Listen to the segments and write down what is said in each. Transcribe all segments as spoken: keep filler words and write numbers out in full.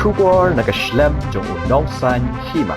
Khubor na ka shlem jong u nongsaiñ hima.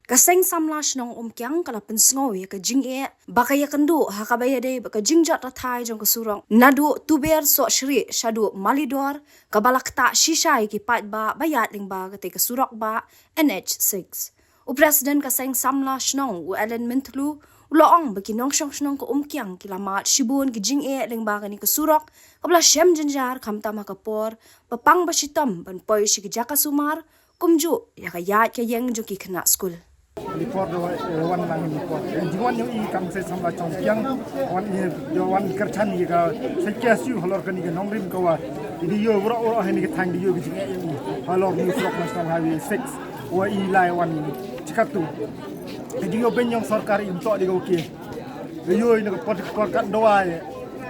Ka Seng Samla Shnong Umkiang ka la pynsngew ïa ka jingeh ba ka ïakynduh ha kaba ïadei bad ka jingjot rathai jong ka surok naduh Tuber Sohshrieh shaduh Malidor, kaba la ktah shisha ïa ki paidbah ba ïaid lyngba katei ka surok bah N H six. U President ka Seng Samla Shnong, u Alan Myntdu, u la ong ba ki nongshong shnong ka Umkiang ki la mad shibun ki jingeh lyngba kane ka surok kaba la shem jynjar, khamtam ha ka por ba pang ba shitom ban poi sha ki jaka sumar, kumjuh ïa ka ïaid ka ïeng jong ki khynnah skul. Ni por da wan, eh, wan lang ni por. Eh, jingwan jong i kam Seng Samla Shnong Umkiang, wan i, da wan kyrchan ïa ka Seng K S U halor kane ka nongrim ka wa i dei ïoh wroh wroh ha kane ka thaiñ, dei ïoh ka jingeh ïa i halor New Surok National Highway six, wa i lai wan i chikatu. Ka jingïoh beiñ jong sorkar im toh dei ka wa ki. Dei ïoh i na ka por ka kor kat dawai.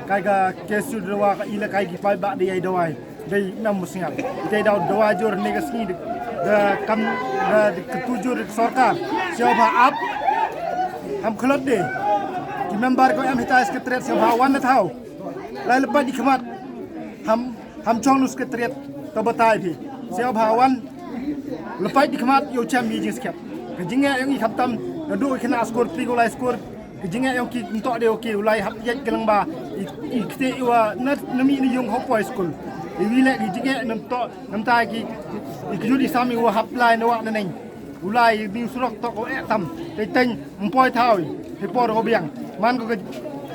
Kai ka K S U dawai, ka i la kai ki paidbah dei ïa dawai. Dei nam musngat. Dei daw dawai jur ne ka sngi de. Da kam da de ka tu jur sorkar. Siapa ap. Ham khlot de. Ki member ko em hitai secretariat siapa wan na thau. Lai lepas di khmat. Ham, ham chong nu secretariat to batai phi. Siapa wan lepas di khmat ïoh chem i jingskep. Ka jingeh ïa i khamtam naduh i khynnah skul, pli ko lai skul. Ka jingeh ïong ki mynta de, okay, u lai hap ïaid ka lyngba i, i kti i wa na, na mih na ïung hapoi skul. I wi leh ka jingeh namta, namta ki, i kjut i sam i wa hap lai na wah na neng. U lai i surok tok u eh tam. Te teng mpoi thaw i, te por u biang. Man ko ka,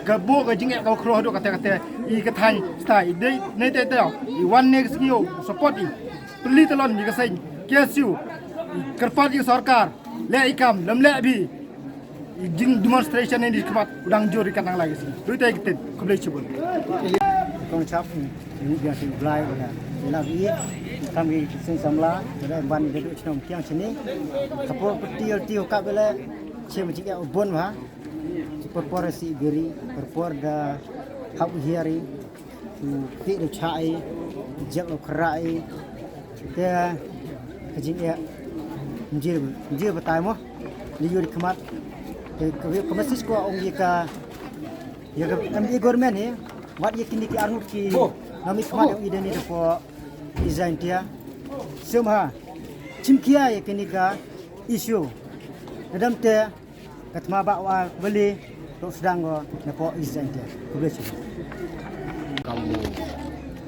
ka bo ka jingeh ka khroh do kate kate i ka thaiñ stai. I dei ne te te i wan ne ka sngi u support i. Pli talon i ka seng K S U. I kyrpad i sorkar. Leh i kam, lam leh bi. I jing demonstration ni di khmat u dang jur i kat nang lai ka seng. Dui te ki tin, khublei shibun. Kong chap ni, ni biang sing blai wala. Ila bi, kam ki Seng Samla, wala ban de du chnong kiang sini. Kapo peti ti ka bele, che ma jing ya u bon wa. Por por si geri, por por da hap hiari. Ki ti da chai, jek lo krai. Te ka jingeh. Mjir, mjir batai mo. Ni yuri khmat. Te ka, ka message ko ong ïa ka, ïa ka M D A government hi. Wat ïa kini ki arngut ki nami khmat ïa i deni da po design tia. Sum ha. Chim kia ïa kini ka issue. Nadam te ka thma ba wa bali. Tok sedang ko na po design tia. Khublei shibun. Kam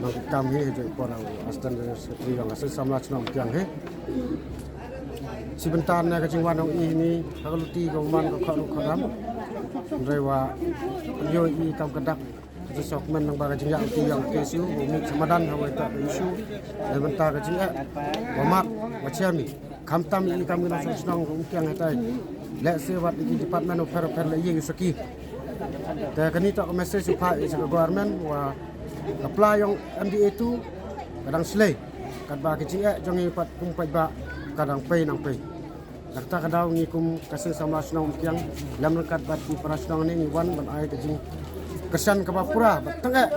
nang kam hi joi por ang astan secretary ang asal samla chnong kiang hi. Si bentar na ka jingwan ong i ni ha ka luti ka uman ka kharu kharam. Ndai wa yo i kam ka dak. Ka sok men nang ba ka jingya ti yang K S U u mit samadan ha wai ta ka issue. Dei benta ka jingya. Wa mak wa chiami. Khamtam i kam ngi nong shnong u kiang hatai. Leh se wat i department u pher u pher le i saki. Te kani to ka message u pha i sa ka government wa ka pla yong M D A tu ka dang slei. Katba ka jingeh jong i pat kum pat ba ka dang pei nang pei. Dakta ka daw ngi kum ka Seng Samla Shnong Umkiang lem ryngkat bad ki para shnong ne ngi wan ban ai ka jingkyrshan kaba pura bad tang eh.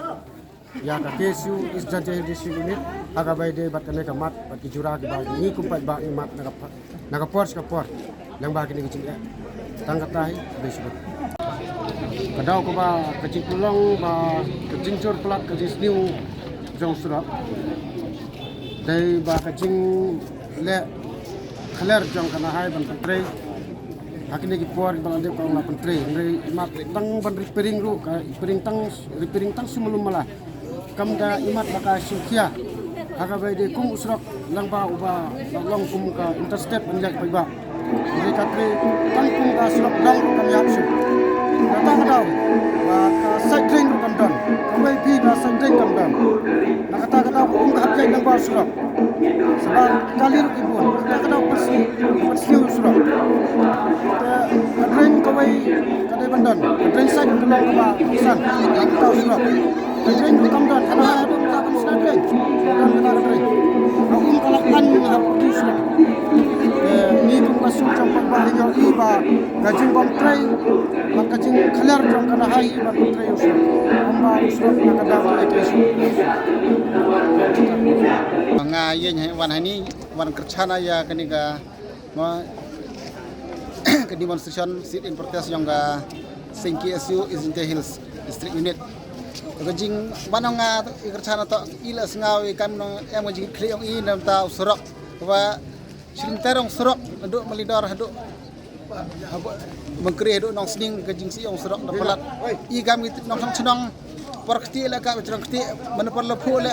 Ïa ka K S U East Jaintia Hills District Unit ha ka bai dei bad kane ka mat bad ki jura kiba ngi kum pat ba ngi mat na ka pa-, na ka por sha ka por. Lang ba kine ki jingeh. Tang kata hi, dei shibun. Ka daw kaba ka jingpynlong ba ka jingjur palat ka jingsniew jong surok. Dei ba ka jingleh khaler jong ka nahai ban pyntrei. Ha kine ki por ba la dep ka ong la pyntrei. Hynrei imat tang ban repairing ruh ka repairing tang, repairing tang sum lum mala. Kam da imat ba ka shim khia. Ha kaba dei kum u surok lang ba uba long kum ka interstate ban ïaid paidbah. Hynrei ka trei tang kum ka surok dang ruh kam ïaid sum. Kata ka daw ba ka side drain ruh kam don. Kawei phi ka side drain kam don. Na kata ka daw kum ka hap ïaid lang ba surok. Saba kali ruh ki bun. Kata ka daw pynsniew, pynsniew surok. Ka drain kawei ka dei ban don. Ka drain side ka long kaba san. Kata ka daw surok. Ka drain ruh kam don. Kata ka daw ka sna drain. Don kata ka drain. Ka um ka la kan ha pyrdi surok. Ni kum ka sum jong pynbah ïa i ba ka jingbym trei. Bad ka jingkhaler jong ka nahai ban pyntrei u surok. Kumba u surok na ka dang ka surok. Nga ïeng wan hani, wan kyrchan ïa kane ka, ma, ka demonstration sit-in protest jong ka seng K S U East Jaintia Hills District Unit. Ka jing ban ong nga i kyrchan to i la sngaw i kam nong em ka jingkhlieh ong i namta u surok. Wa shilin terong surok haduh Malidor haduh Mengkri haduh Nongsning ka jingsih ong surok da palat. I kam i nong shnong shnong por kti le ka chnong kti mana por la phuh le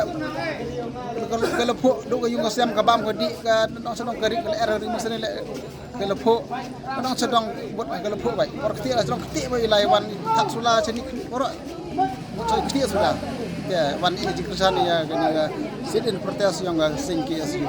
ka la phuh duh ka yung ka sem ka bam ka dih ka nong shnong ka ri ka la er ri masani le ka la phuh nong shnong bot ka la phuh bai por kti le chnong kti bai lai wan thak sula chani por chai kti sula. Ya wan i jingkyrchan ya ka ni ka sit in protest yong ka sing K S U.